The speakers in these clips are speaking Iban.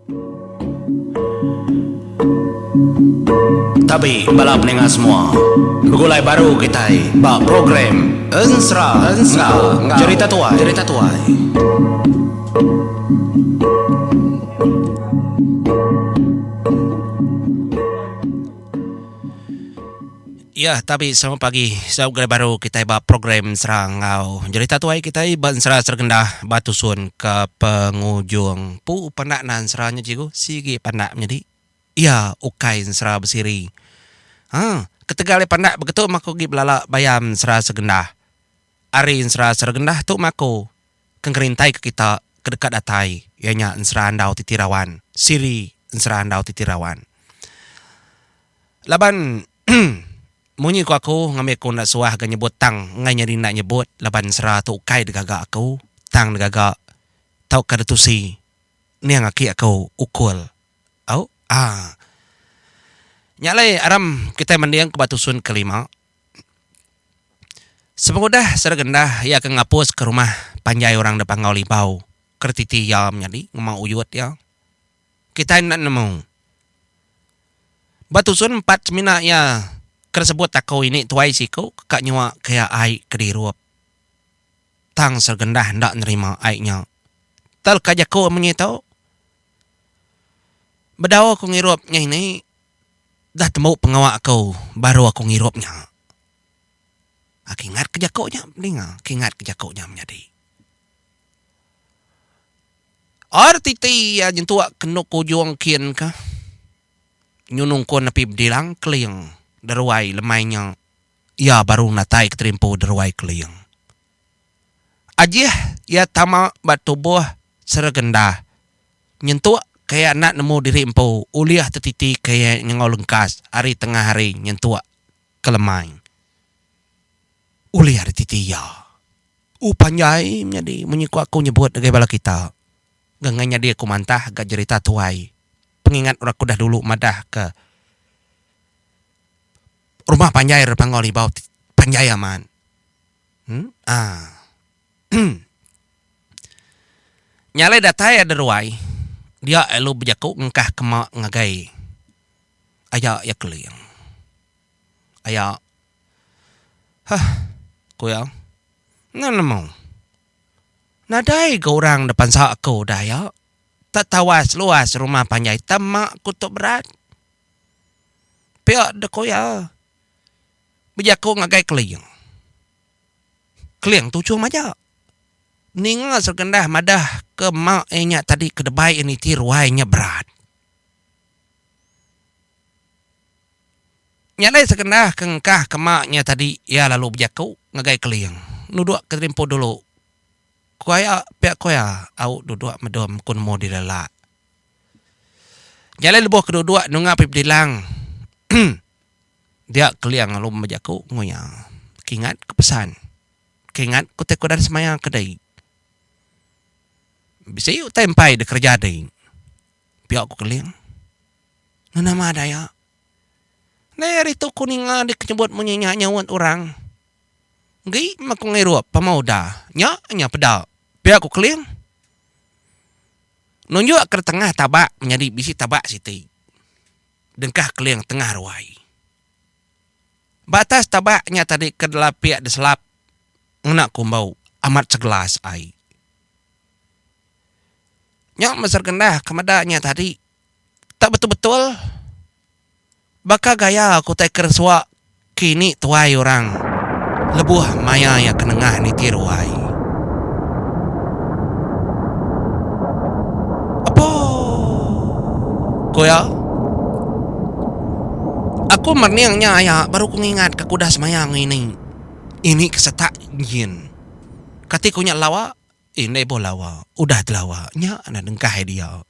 Tabi bala peninga semua. Begulai baru kitai ba program Ensera enggau Jerita Tuai. Jerita Tuai. Ya, tabi selamat pagi. Selamat begulai baru kitai ba program Ensera enggau Jerita Tuai kitai ba Ensera Seregendah ba tusun ke pengujung. Pu pandak enda ensera nya cikgu? Sigi pandak menyadi. Iya ukai ensera besiri. Ha, ketegal iya pandak begitu meh aku agi belala bayam Ensera Seregendah. Ari Ensera Seregendah tu meh aku ke ngerintai ke kita ke deka datai iya nya Ensera Andau Titi Rawan, siri Ensera Andau Titi Rawan. Laban munyi ku aku ngambi aku enda suah ga nyebut tang enggai nyadi enda nyebut laban ensera tu ukai digaga aku tang digaga tauka ditusi ning aki aku ukul au aa. Nya alai aram kitai mending ke ba tusun kelima. Sepengudah Seregendah iya ke ngapus ke rumah panjai orang da Panggau Libau keretiti iya menyadi ngema uyut iya. Kitai enda nemu. Ba tusun empat semina iya ke disebut aku ini tuai siku ke ka nyua ke iya ai ke dirup. Tang Sergendah enda nerima ai nya. Tel ka jaku munyi tu. Bedau aku ngirup nya ini dah tembu pengawa aku baru aku ngirup nya. Aku ingat ke jaku nya ninga, aku ingat ke jaku nya menyadi. RTT iya nyentuk kenu ke ujung kin ka. Nyu nungkun api bedilang keling deruai lemai nya iya baru natai ke terimpu deruai keling. Ajih iya tama ba tubuh seregendah nyentuk ke iya enda nemu diri empu ulih tetiti ke iya enggau lengkas ari tengah hari nyentuk ke lemai. Ulih RTT iya. U panjai menyadi munyi ku aku nyebut ngagai bala kita. Ga ngai nyadi aku mantah ga jerita tuai. Pengingat orang ke udah dulu madah ke rumah panjai re Panggau Libau ti panjai amat. Em ah. Nya alai datai ada ruai dia lalu bejaku ngengkah kema ngagai aya iya Keling. Aya. Hah, ku iya. Enda nemu. Nadai ga orang da pansa aku udah iya. Tak tawas luas rumah panjai tama ku tu berat. Pia deh ku iya. Bejaku ngagai Keling. Keling tuchum aja. Ninga Segendah madah ke mak iya nya tadi ke debai iya niti ruai nya berat. Nya alai sekendah ke engkah ke ma nya tadi iya lalu bejaku ngagai Keling. Nuduk ke terimpu dulu. Ku aya pia ku iya au duduk medom ku nemu diri lelak. Nya alai lebuh ke duduk nunga pi bedilang dia Keling lalu bejaku enggau iya. Kingat ke pesan. Kingat ku tai ku udah disemaya ke dei. Bisi utai empai dikereja dei. Pia ku Keling. Nama daya. Ndai ari tu ku ninga dek nyebut munyi nya nyaut orang. Enggi meh ku ngirup pama udah. Nya nya peda. Pia ku Keling. Nunjuk ke tengah tabak menyadi bisi tabak siti. Dengkah Keling tengah ruai. Ba atas tabak nya tadi ke delapik diselap ngena kumbau amat segelas ai. Nya meh Sergendah ke meda nya tadi. Tak betul-betul baka gaya ku utai ke resuak kini tuai orang lebuh maya iya ke nengah niti ruai. Apo ku iya. Aku merening nya aya baru ku ngingat ke ku udah semaya enggau ini. Ini ke setak nyin. Kati ku nya lawa? Indai boh lawa. Udah telawa nya enda dengkah idea.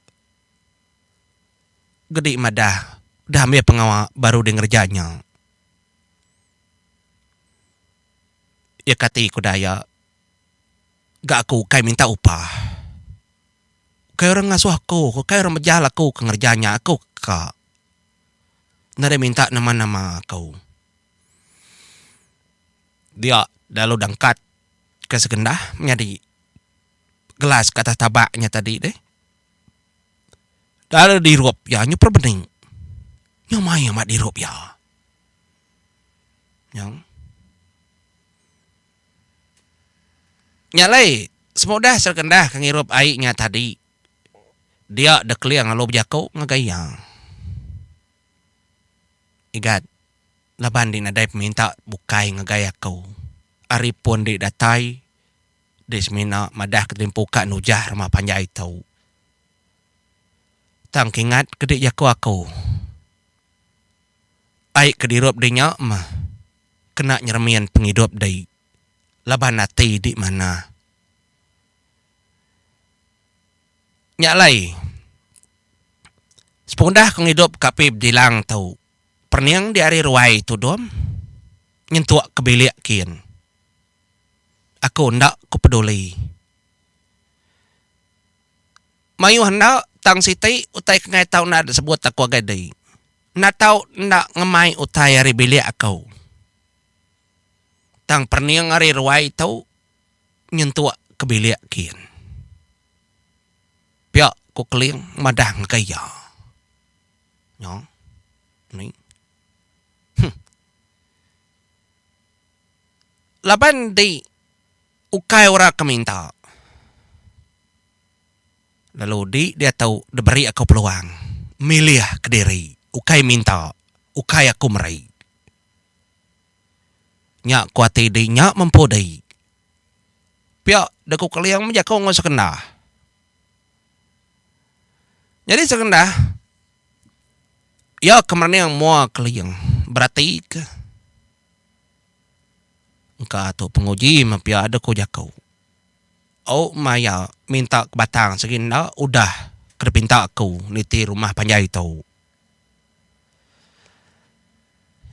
Gedi madah udah ambil pengawa baru di ngereja nya. Iya kati ku daya ga aku ukai minta upah. Ukai orang ngasuh aku, ukai orang mejal aku ke ngereja nya aku ka. Nadai minta nama-nama aku. Dia lalu dangkat ke segendah menyadi gelas ke atas tabak nya tadi deh. Dara dirup iya nyu perebening. Nyamai amat dirup iya. Nyang. Nya alai semudah serekendah ke ngirup ai nya tadi dia deh Keling lalu bejaku ngagai iya. Igat laban di nadai peminta bukai ngagai aku ari pun di datai di semina madah ke tempu ka nujah rumah panjai tu. Tang kingat ke di jaku aku. Ai ke dirup di nya meh kena nyeremin pengidup di laban ati di manah. Nya alai sepengudah ke ngidup ka pi bedilang tu perening di ari ruai tu dom nyentuk ke bilik kin. Aku enda ku peduli. Mayuh enda tang siti utai ke ngai tau enda disebut aku agai di. Enda tau enda ngemai utai ari bilik aku. Tang perening ari ruai tu nyentuk ke bilik kin. Pia ku Keling madah ngagai iya. Nya. Ni. Huh. Laban di ukai orang ke minta. Lalu di diatu diberi aku peluang milih kediri ukai minta ukai aku meri. Nya ku ati di nya mempu di. Pia dek ku Keling bejaku enggau Sekendah. Nyadi Sekendah iya ke merening mua Keling beratika. Engka tu penguji meh pia dek ku jaku. Au maya minta ke batang sigi enda udah ke dipinta aku niti rumah panjai tu.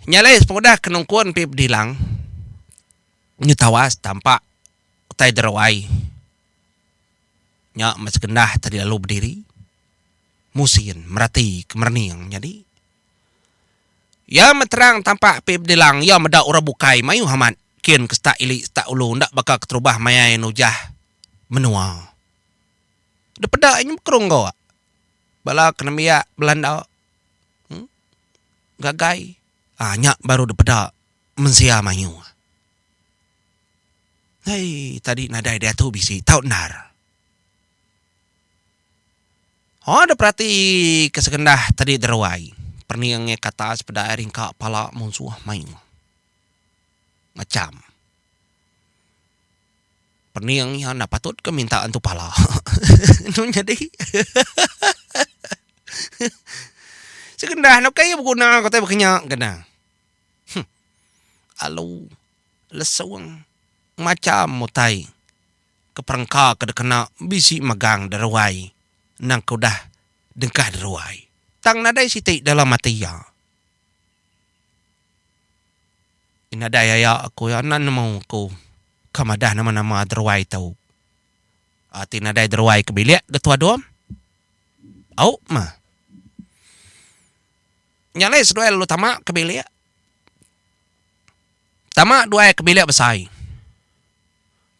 Nya alai sepengudah ke nungkun pi bedilang nyu tawas tampak utai deruai nya meh segendah tadi lalu bediri musin merati ke merening nyadi. Iya meh terang tampak pi bedilang iya meda orang bukai mayuh amat kin ke setak ili setak ulu enda baka keterubah maya iya nujah menua. Depeda iya bekerunggok bala ke nembiak belanda uhh gagai uhh nya baru depeda mensia mayuh. Hei tadi nadai diatu bisi tau endar. Ho deh perati ke segendah tadi deruai pening iya kata sepeda iya ringka pala munsuh mayuh macham. Pening iya enda patut ke minta antu pala enu nyadi segendah enda kai beguna ku tai baka nya kena. Huh alu lesung macham utai. Ke perengka ke dikena bisi megang deruai endang ke udah dengkah deruai tang nadai siti dalam ati iya. Nadai aya aku iya enda nemu aku ka madah nama-nama deruai tu. Ati nadai deruai ke bilik ga tua dom. Au mah. Nya alai seduai lalu tama ke bilik. Tama duai ke bilik besai.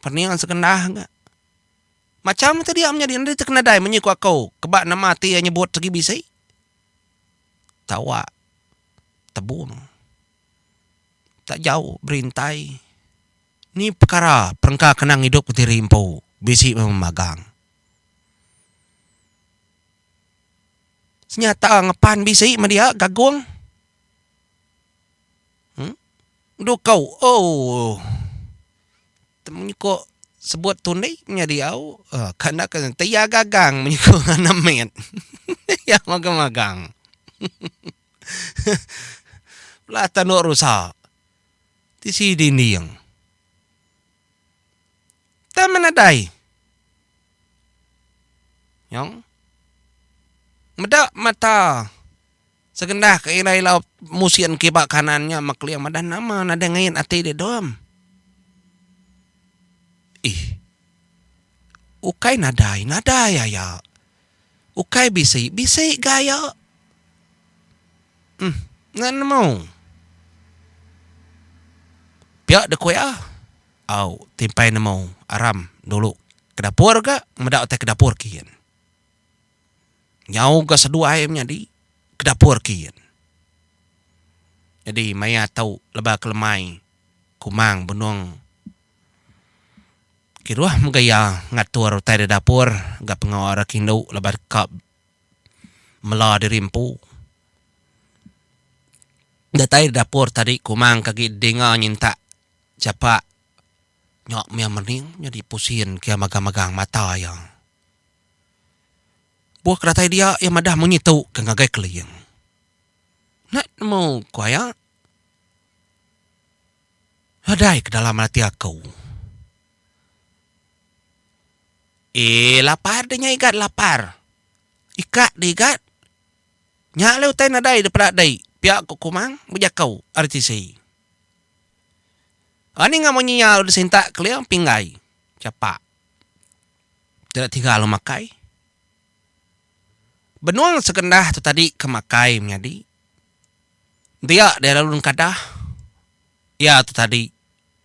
Pening segendah ga. Macham ti dia menyadi enda ti kenadai munyi ku aku ke ba nama ti iya nyebut segi bisi. Tawa tebung tak jauh berintai ni pekara perengka kena ngidup kediri empu bisi memagang. Senyata ngepan bisi meh dia gagung. Dukau ooh. Menyuko sebut tundi nyadi au ka enda ke teya gagang menyuko anak mit. Iya magang-magang. Bela tanduk rusa tisi dinding. Tang meh nadai. Nyong. Meda mata. Segendah ke ila ila musin kiba kanan nya mekeling madah nama nadai ngait ati dek dom. Ih. Ukai nadai, nadai aya. Ukai bisi, bisi ga aya. Uhh, enda nemu. Pia dek ku iya. Au, timpai nemu aram dulu ke dapur ga meda utai ke dapur kin. Nyau ga seduai menyadi ke dapur kin. Nyadi maya tu leba ke lemai Kumang benung kiruh mega iya ngatur utai da dapur ga pengawa orang ke indu laban ka mela diri empu. Datai da dapur tadi Kumang ke agi dinga nyintak chapak nya mih mening nyadi pusin ke magang-magang mata iya. Buah ke datai dia iya madah munyi tu ke ngagai Keling. Enda nemu ku aya. Nadai ke dalam ati aku. Ee lapar deh nya igat lapar. Ikak deh igat. Nya alai utai nadai deh peda dei pia ku Kumang bejaku ari tisi. Ani enggau munyi iya lalu disintak Keling pinggai chapak. Deka tiga lalu makai. Benung sekendah tu tadi ke makai menyadi. Dia deh lalu nengkadah. Iya tu tadi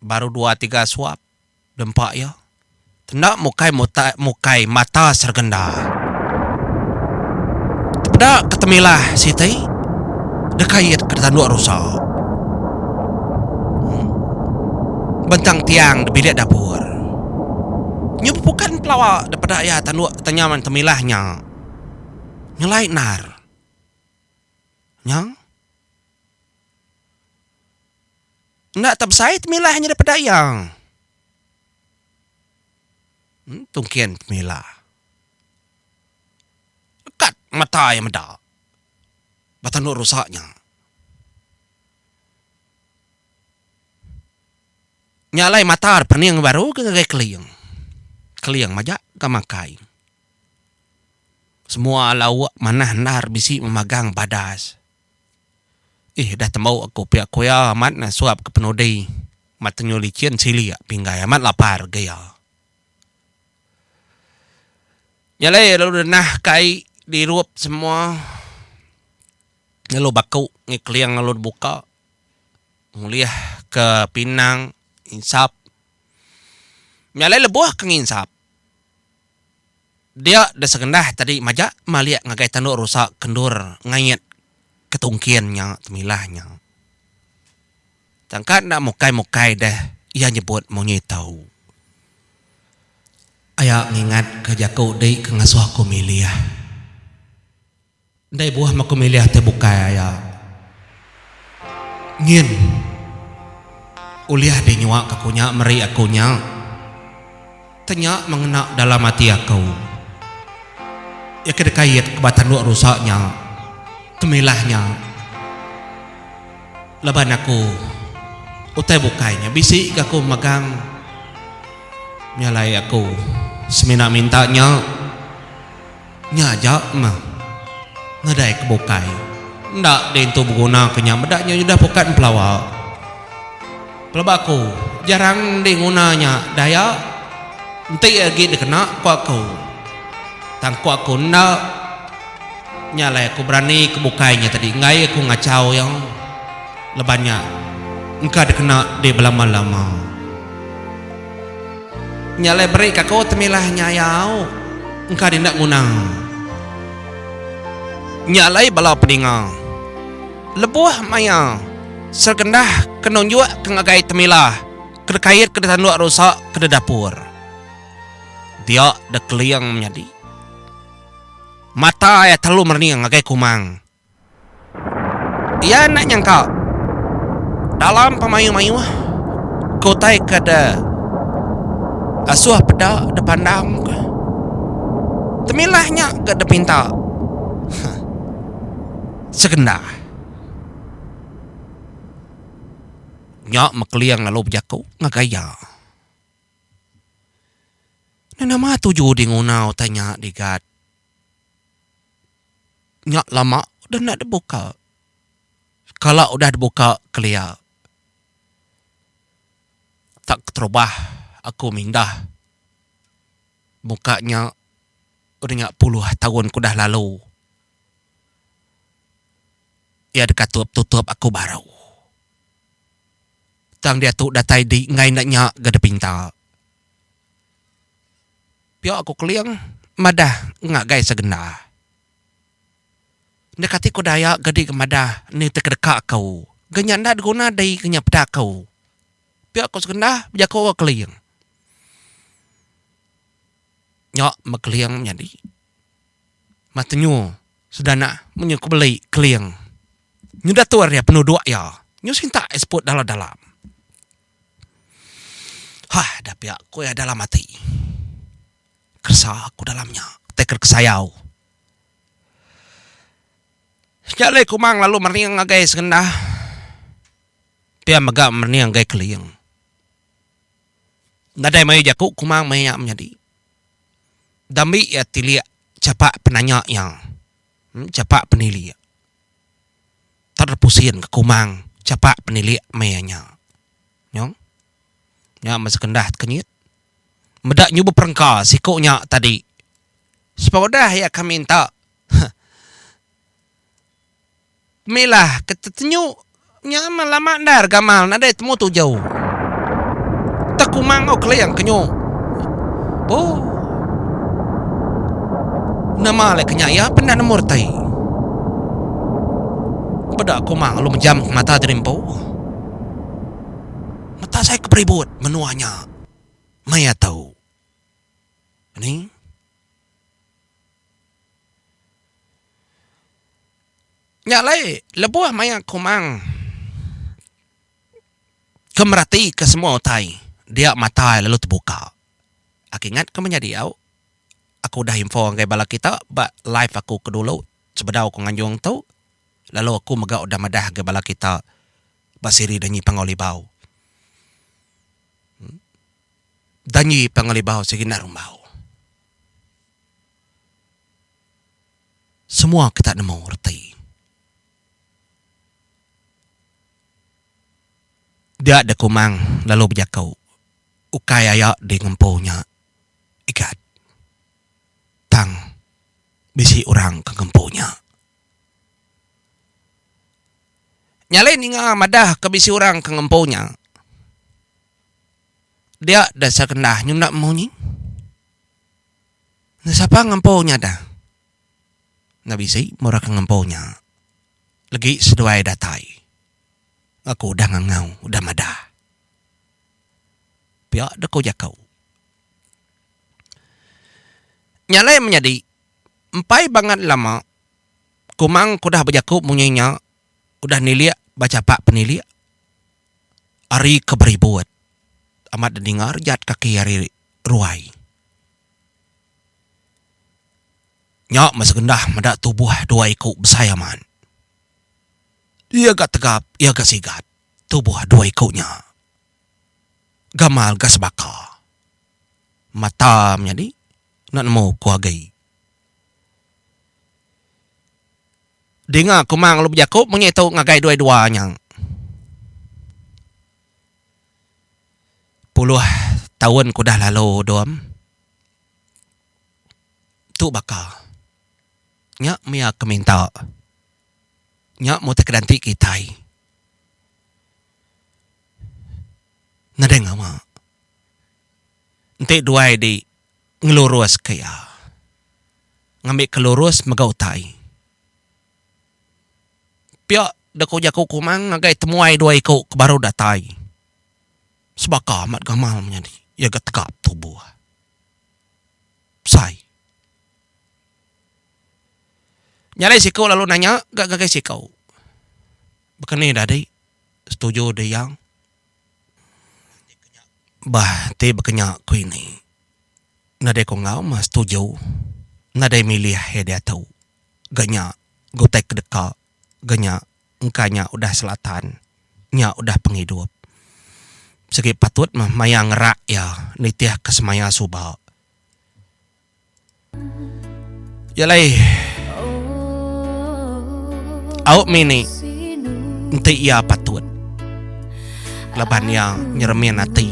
baru dua tiga suap dempa iya. Tenda mukai mutai mukai mata sergenda. Tepeda ke temilah siti dekait ke tanduk rusa. Bentang tiang di bilik dapur. Nyu bepukan pelawa daripada iya tanduk tanya men temilah nya. Nyelai endar. Nya. Enda tak besai temilah nya daripada iya. Tungkin temilah. Dekat mata iya meda. Ba tanduk rusa nya. Nya alai mata pening baru ke ngagai Keling. Keling majak ga makai. Semua lauk manah endar bisi memagang badas. Ih dah tembu aku pia ku iya amat ne suap ke penudi. Amat tenyu licin silik pinggai amat lapar ga iya. Nya alai lalu denah ka ai dirup semua lalu baku ngi Keling lalu dibuka. Ngulih ke pinang insap. Nya alai lebuh ke nginsap dia da segendah tadi majak malik ngagai tanduk rusa ke endur ngait ke tungkin nya temilah nya. Tangka enda mukai-mukai deh iya nyebut munyi tu. Aya ngingat ke jaku di ke ngasuh aku milih. Enda ibuh meh aku milih ti bukai aya. Ngin ulih di nyua ke aku nya meri aku nya. Te nya mengena dalam ati aku. Iya ke dikait ke ba tanduk rusa nya, temilah nya. Laban aku utai bukai nya bisi ga aku megang. Nya alai aku semina minta nya. Nya aja meh. Nadai ke bukai. Enda deh entu beguna ke nya meda nya udah pukat empelawa. Pelaba aku jarang deh nguna nya daya enti agi dikena ku aku. Tang ku aku enda. Nya alai aku berani ke bukai nya tadi enggai aku ngachau iya laban nya engka dikena deh belama-lama. Nya alai beri ka aku temilah nya ayau engka denda nguna. Nya alai bala peninga lebuh maya segendah ke nunjuk ke ngagai temilah ke dikait ke ditanduk rusa ke didapur. Dia dikeling menyadi. Mata iya telu merening ngagai Kumang. Iya enda nyangka dalam pemayuh-mayuh ke utai ke de asuh peda de pandang ke. Temilah nya ga de pinta. Segenda. Nya mekeling lalu bejaku ngagai iya. Nama tuju di nguna utai nya digat. Nya lama udah enda dibuka. Kala udah dibuka kelia. Tak keterubah aku mindah muka nya udah nya puluh taun ke udah lalu. Iya deka tutup aku baru. Tang diatu datai di enggai enda nya ga dipinta. Pia ku Keling madah ngagai Segenda. Enda kati ko daya ga di ga madah ni te kedeka aku. Ga nya enda diguna di ga nya peda aku. Pia ko segendah bejako ga Keling. Nya meh Keling menyadi. Matenyu sedana menyu ke beli Keling. Nyu datur iya penuduk iya. Nyu sintak iya seput dalam-dalam. Hah da pia ko iya dalam ati. Keresa aku dalam nya. Utai ke kesayau. Nya alai Kumang lalu mening ngagai Segendah. Pia mega mening ngagai Keling. Nadai mayuh jaku Kumang meh nya menyadi. Dambi iya tilik chapak penanya iya. Chapak penilik. Terpusin ke Kumang chapak penilik meh iya nya. Nyong. Nya meh Segendah tekenyit. Meda nyu beperengka siku nya tadi. Sepengudah iya ke minta Milah ke tetenyu nya meh lama endar gamal nadai temu tuju. Tekumang enggau keling ke nyu. Ooh. Nama alai ke nya iya penda nemu reti. Peda kumang lalu mejam ke mata diri empu. Meta sai ke beribut menua nya maya tu. Ni. Nya alai lebuh maya Kumang ke meratika semua utai dia mata iya lalu tebuka. Aku ingat ke menyadi au aku udah info ngagai bala kita ba live aku ke dulu sebedau aku nganjung tu lalu aku mega udah madah ngagai bala kita ba siri Danyi Panggau Libau. Danyi Panggau Libau sigi enda rumbau. Semua kita nemu reti. Dia deh Kumang lalu bejaku, Ukai aya di ngempu nya Igat. Tang bisi orang ke ngempu nya. Nya alai ninga madah ke bisi orang ke ngempu nya. Dia deh Segendah nyunda munyi. Enda sapa ngempu nya dah. Enda bisi murah ke ngempu nya. Legi seduai datai. Aku udah ngangau udah madah. Pia deh ko jaku. Nya alai menyadi empai bangat lama Kumang ke udah bejaku munyi nya udah nilik ba chapak penilik ari ke beribut amat didinga rejat kaki ari ruai. Nya meh segendah meda tubuh dua iku besai amat. Iya ga tegap, iya ga sigat tubuh dua iku nya. Gamal ga sebaka. Mata menyadi enda nemu ku agi. Dinga Kumang lalu bejaku munyi tu ngagai dua-dua nya. Puluh taun ke udah lalu dom. Tu baka nya mia ke minta nya meh utai ke danti kitai. Nadai ngawa enti duai di ngelurus ke iya. Ngambi ke lurus mega utai. Pia deka jaku Kumang ngagai temuai dua iku ke baru datai. Sebaka amat gamal menyadi iya ga tegap tubuh. Besai. Nya alai siku lalu nanya ga ngagai siku. Baka ni dadi setuju deh iya. Bah ti baka nya ku ini. Nadai ku enggau mah setuju. Nadai milih iya diatu. Ga nya ga utai ke deka ga nya engka nya udah selatan nya udah pengidup. Sigi patut meh maya ngerak iya nitih ke semaya suba. Nya alai au mini enti iya patut laban iya nyeremin ati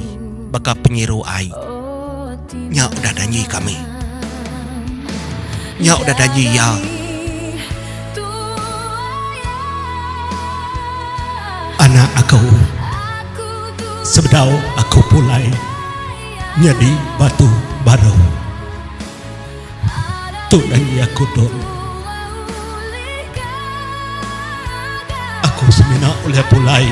baka penyiru ai. Nya udah danji kami. Nya udah danji iya. Anak aku sebedau aku pulai nyadi batu baru. Tu danji aku tu. Semina ulih pulai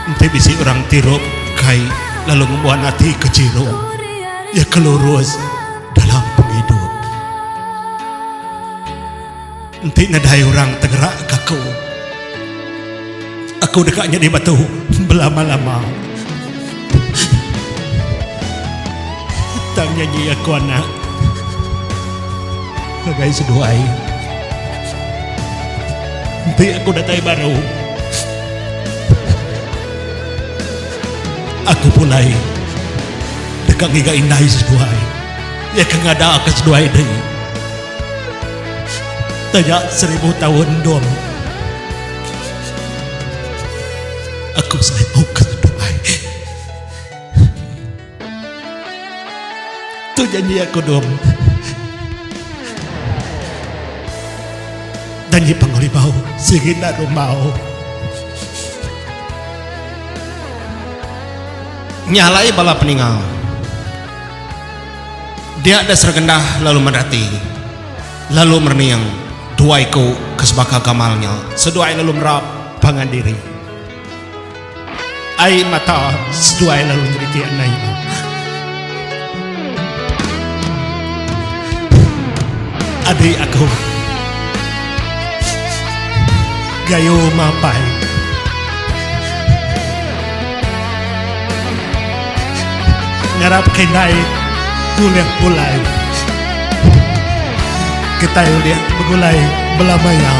enti bisi orang tirup kai lalu ngembuan ati ke chiru iya ke lurus dalam pengidup. Enti nadai orang tegerak ke aku, aku deka nyadi batu belama-lama. Tang nyanyi aku anak ngagai seduai. Enti aku datai baru, aku pulai deka ngiga indai seduai. Iya ke ngadaka seduai dei. Taja seribu taun dom, aku sayau ke seduai. Tu janji aku dom. Janji Panglima sigi enda rumbau. Nya alai bala peninga. Dia deh Seregendah lalu merati, lalu merening dua iku ke sebaka gamal nya. Seduai lalu merap pangan diri. Ai mata seduai lalu nyeritik anai nya. Adi aku gayu mapai. Ngarap ke indai ulih pulai. Kitai ulih begulai belama iya.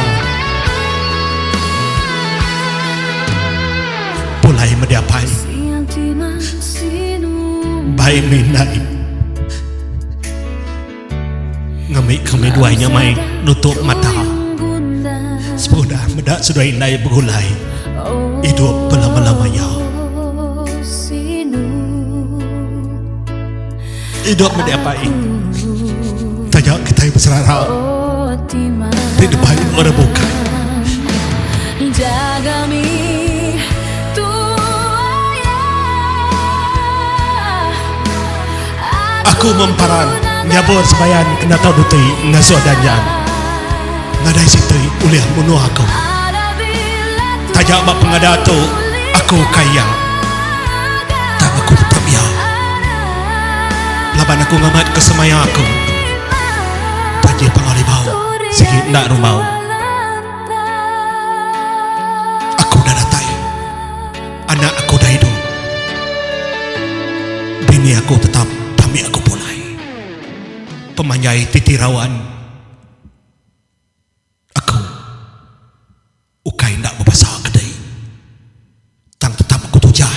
Pulai meda apai. Bai meh indai. Ngambi kami duai nya mai nutup mata. Sepengudah meda seduai indai begulai idup belama-lama iya. Idup meda apai. Taja kitai beserara ti debai orang bukai. Aku memparan nyabur sebayan kena tau duti ngasuh danjan. Nadai siti ulih munuh aku. Taja ba pengada tu aku ukai iya. Tang aku tetap iya. Laban aku ngamatka semaya aku. Taji Panggau Libau sigi enda rumbau. Aku udah datai. Anak aku udah idup. Bini aku tetap tambi aku pulai. Pemanjai titi rawan aku ukai enda bebasa ke dei. Tang tetap aku tujah,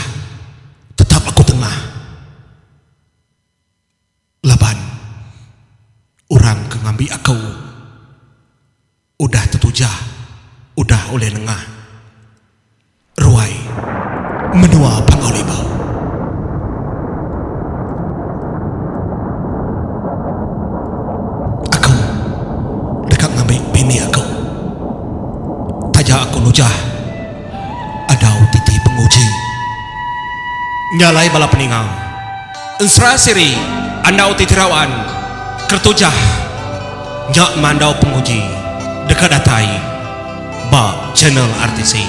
tetap aku tengah. Laban orang ke ngambi aku udah tetujah udah ulih nengah ruai menua Panggau Libau. Aku deka ngambi bini aku taja aku nujah adau titi penguji. Nya alai bala peninga. Ensera siri andau ti terawan keretujah nya mandau penguji deka datai ba channel RTC.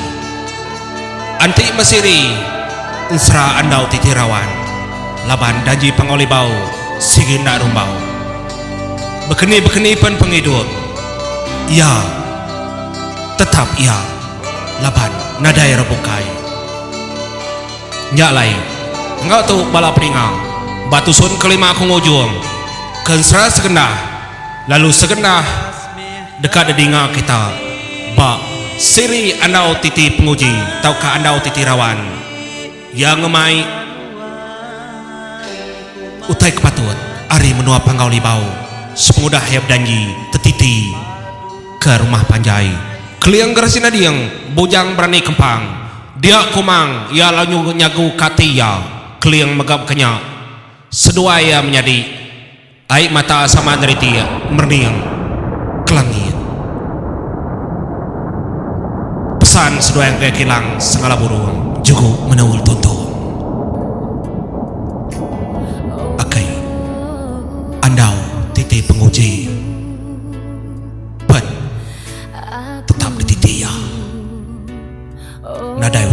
Anti mesiri ensera andau ti terawan laban danji Panggau Libau sigi enda rumbau. Bekeni-bekeni pen pengidup iya tetap iya laban nadai orang bukai. Nya alai, enggau tu bala peninga ba tusun kelima aku ngujung ke ensera segendah lalu segendah deka didinga kita ba siri Andau Titi Penguji tauka Andau Titi Rawan iya ngemai utai ke patut ari menua Panggau Libau sepengudah iya bedanji tetiti ke rumah panjai Keling Gerasi Nading Bujang Berani Kempang. Dia Kumang iya lalu nyagu ka ati iya. Keling mega baka nya. Seduai iya menyadi ai mata sama neriti merening ke langit. Pesan seduai ngagai Kilang Sengala Burung jugu menaul tuntung. Akai andau titi penguji pen tetap dititi iya. Nadai.